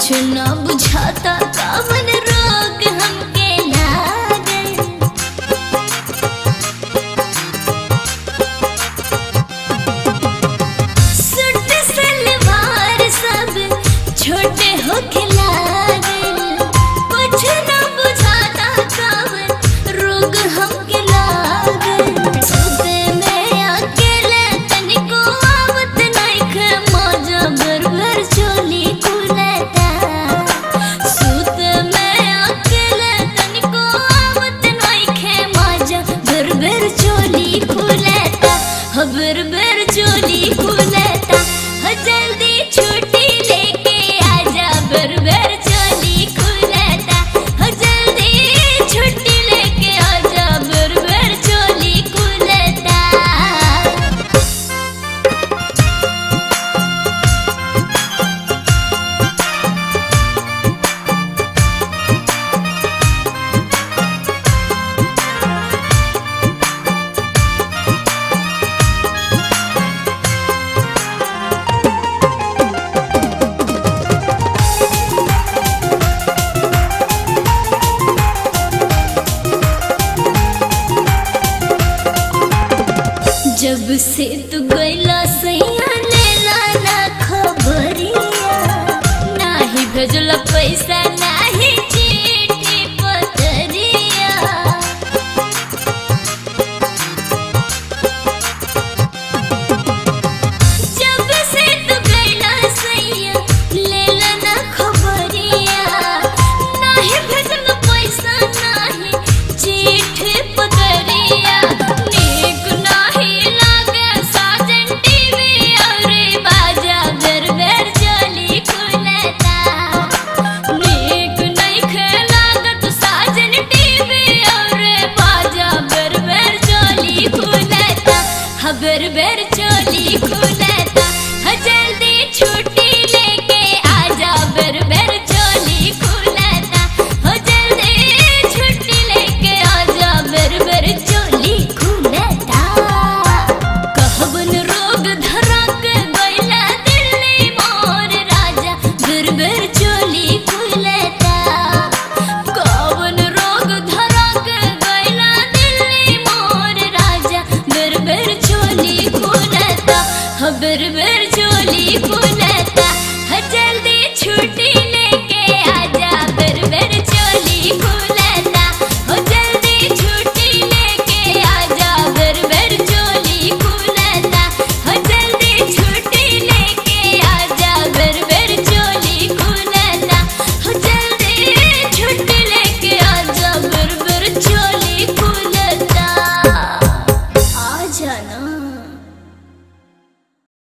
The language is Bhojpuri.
कुछ न बुझाता कवन रोग हमके लागल। सूट सलवार सब छोटे होखे लागल। कुछ न बुझाता कवन रोग हमके लागल। सुते में अकेले तनिको आवत नइखे मजा, भर भर चोली खुलता। सुत में अकेले तनिको आवत नइखे मजा, भर भर चोली खुलता। हो भर भर चोली खुलता। हो जल्दी छुट्टी लेके आजा, भर भर चोली खुलता। हो जल्दी छुट्टी लेके आजा, भर भर चोली खुलता। जब से तू गइला सैया लेला ना खबरिया, नाही भेजला पैसा।